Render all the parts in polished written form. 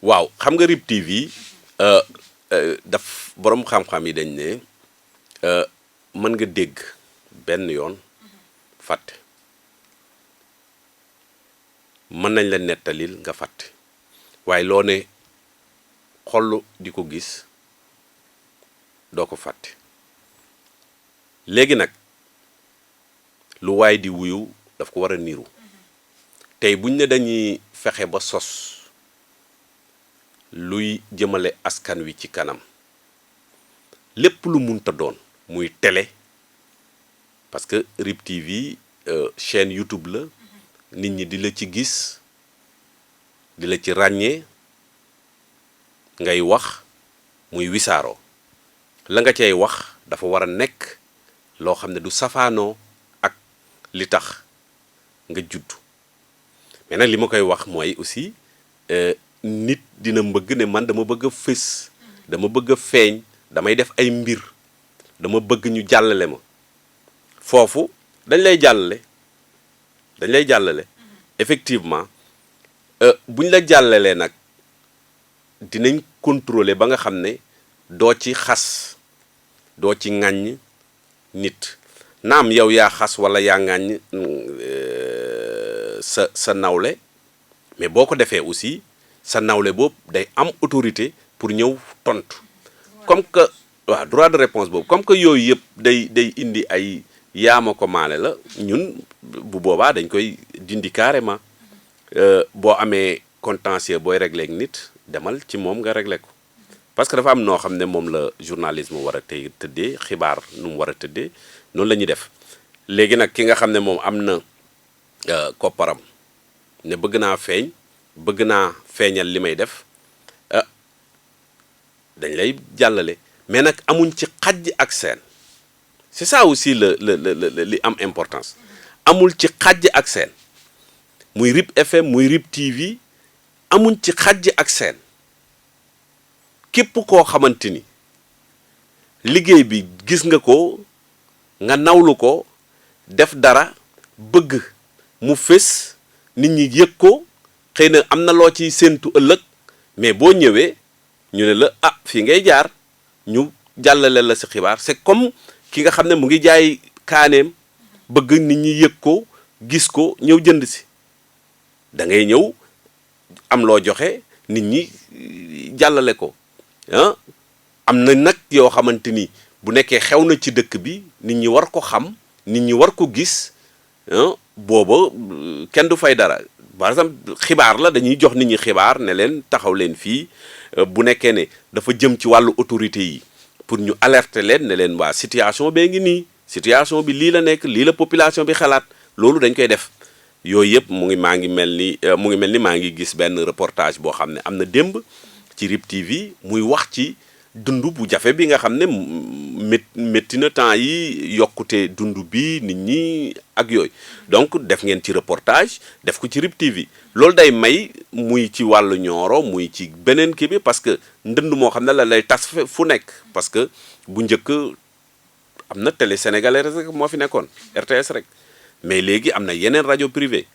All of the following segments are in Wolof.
waaw xam nga RIP TV daf borom xam-xam yi dañ ne mën nga dégg benn yoon fàtte mën nañ la nettalil nga fàtte waaye loo ne xollu di ko gis doo ko fàtte léegi nag lu waay di wuyu daf ko war a niru tey buñ ne dañuy fexe ba sos luy jëmale askan wi ci kanam lépp lu munta doon muy télé parce que RIP TV chaîne YouTube la nit ñi di la ci gis di la ci ràññee ngay wax muy wisaaroo la nga cay wax dafa war a nekk loo xam ne du safaanoo ak li tax nga judd mais nag li ma koy wax mooy aussi nit dina mbëgg ne man dama bëgg a fës dama bëgg a feeñ damay def ay mbir dama bëgg ñu jàllale ma foofu dañ lay jàllale effectivement buñ la jàllalee nag dinañ contrôler ba nga xam ne doo ci xas doo ci ŋàññ nit naam yow yaa xas wala yaa ŋàññ sa nawle mais boo ko defee aussi sa nawle boobu day am autorité pour ñëw tontu comme que waaw droit de réponse boobu comme que yooyu yëpp day indi ay yaama ko maale la ñun bu boobaa dañ koy dindi carrément boo amee contentieux booy régler ak nit demal ci moom nga régler ko parce que dafa am noo xam ne moom la journalisme war a tëddee xibaar nu mu war a tëddee noonu la ñuy def léegi nag ki nga xam ne moom am na kopparam ne bëgg naa feeñ bëgg naa feeñal li may def dañ lay jàllale mais nag amuñ ci xajj ak seen c'est ça aussi li am importance amul ci xajj ak seen muy RIP FM muy RIP TV amuñ ci xajj ak seen képp koo xamante ni liggéey bi gis nga ko nga nawlu ko def dara bëgg mu fés nit ñi yëg ko xëy na am na loo ciy séentu ëllëg mais boo ñëwee ñu ne la fii ngay jaar ñu jàllale la si xibaar c'est comme ki nga xam ne mu ngi jaay kaaneem bëgg nit ñi yëg ko gis ko ñëw jënd si da ngay ñëw am loo joxe nit ñi jàllale ko am na nag yoo xamante ni bu nekkee xew na ci dëkk bi nit ñi war ko xam nit ñi war ko gis booba kenn du fay dara par exemple xibaar la dañuy jox nit ñi xibaar ne leen taxaw leen fii bu nekkee ne dafa jëm ci wàllu autorité yi pour ñu alerter leen ne leen waa situation bee ngi nii situation bi lii la nekk lii la population bi xalaat loolu dañ koy def yooyu yëpp mu ngi mel ni maa ngi gis benn reportage boo xam ne am na démb ci RIP TV muy wax ci dund bu jafe bi nga xam ne métti na temps yi yokkute dund bi nit ñi ak yooyu donc def ngeen ci reportage def ko ci RIP TV loolu day may muy ci wàllu Nioro muy ci beneen kii bi parce que ndënd moo xam ne la lay tas fu nekk parce que bu njëkk am na télé sénégalaise rek moo fi nekkoon RTS rek mais léegi am na yeneen rajo privé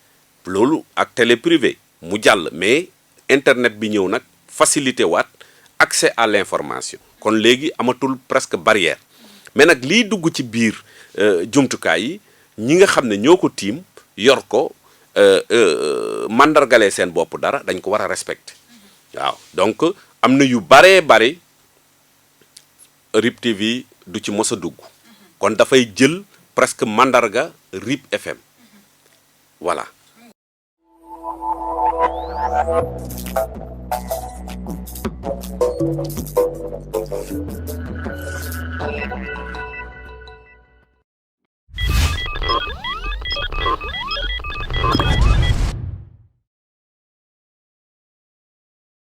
loolu ak télé privé mu jàll mais internet bi ñëw nag facilité waat accès à l'information kon léegi amatul presque barrière mais nag liy dugg ci biir jumtukaay yi ñi nga xam ne ñoo ko tiim yor ko mandargalee seen bopp dara dañ ko war a respecter waaw donc am na yu baree bari RIP TV du ci mos a dugg kon dafay jël presque mandarga RIP FM voilà.